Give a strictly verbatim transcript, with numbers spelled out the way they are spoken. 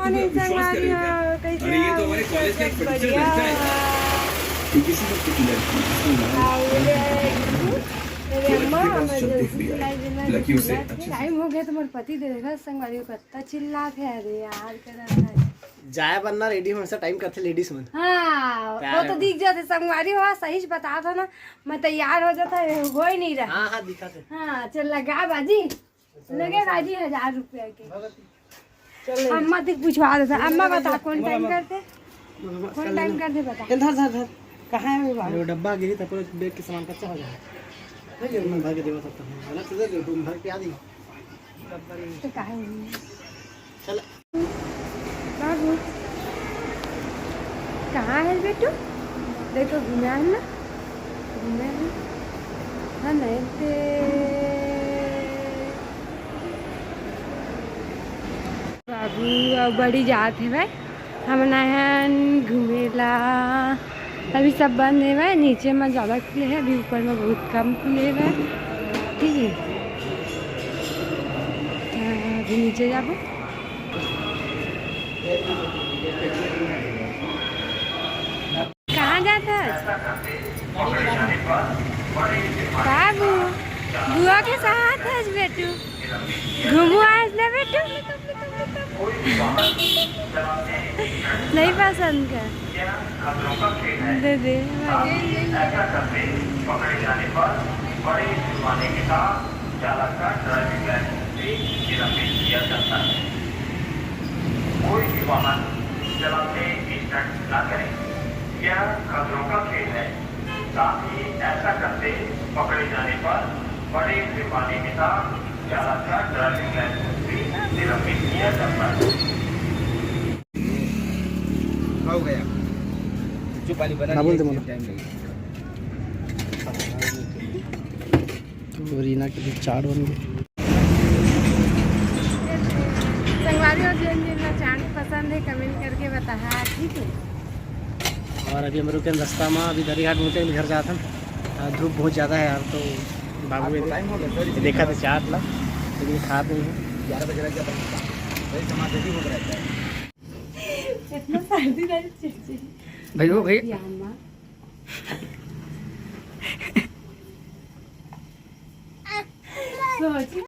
संगवारी हो, कैसे हो? अरे, ये तो हमारे कॉलेज का एक प्रोफेसर लगता है। ये किसी वक्त की लड़की, इसको नाम हाँ, ये है गुड्डू। मेरे अम्मा, मैं जल्दी सिलाई देना लड़कियों से। टाइम हो गया, तुम्हारे पति दे देगा संगवारी को, कत्ता चिल्ला के, अरे यार, करा था। जाए बनना रेडी हमेशा टाइम करथे लेडीज मन। हाँ, प्यार वो तो है। दिख जाते संगवारी हो, सही से बता था ना, मैं तैयार हो जाता है, हो ही नहीं रहा। हाँ, हाँ, दिखा थे। हाँ, चल लगा बाजी। लगे बाजी हजार रुपया के। चल ले। अम्मा तक पूछवा देता। अम्मा बता कौन टाइम करते? कौन टाइम करते बता। ए, धर, धर, धर। कहाँ है वो बाबू? अरे वो डब्बा गिरी था, पूरा बैग के सामान कच्चा हो जाए। नहीं, जरूर मैं भर के देवा सकता हूँ। गलत चीज़ है, तुम भर के आ दी। तो कहाँ है? चल। बाबू, कहाँ है बेटू? देखो, घूमे है ना? घूमे है। हाँ, नहीं ते। बाबू, अब बड़ी जात है भाई। हमन आए हन घूमे ला। अभी सब बंद हेवय, नीचे म जादा खुले हे, अभी ऊपर म बहुत कम खुले हेवय। ठीक हे, अभी नीचे जाबो। कहाँ जात हस बाबू? बुआ के साथ हस बेटू। घूमू आज ना बेटू। नहीं पसंद का। दे दे। ऐसा करते पकड़े जाने पर बड़े जुर्माने के साथ चालक का ड्राइविंग लाइसेंस भी निलंबित किया जाता है। कोई भी वाहन चलाते इंस्टेंट ना करें। यह खतरों का खेल है। साथ ही ऐसा करते पकड़े जाने पर बड़े जुर्माने के साथ चालक का ड्राइविंग लाइसेंस भी निलंबित किया जाता है। हो गया। जो पानी बना ना बोल दे मना। टाइम लगेगा। तो रीना के लिए चाट बन गई। संगवारी हो, जिन जिन ला चाट पसंद हे, कमेंट करके बताहा, ठीक हे। और अभी हम रुके हन रास्ता में, अभी दरियाघाट पहुँचे, अभी घर जात हन। आ, धूप बहुत ज़्यादा है यार, तो बाबू ने देखा था चाट ला, लेकिन खात नहीं है। ग्यारह बजे लग जाता है, वही सामान रेडी हो रहा है। इतना सर्दी लग रही, चिड़चिड़ी। भाई, वो भाई। या अम्मा। सोच ना,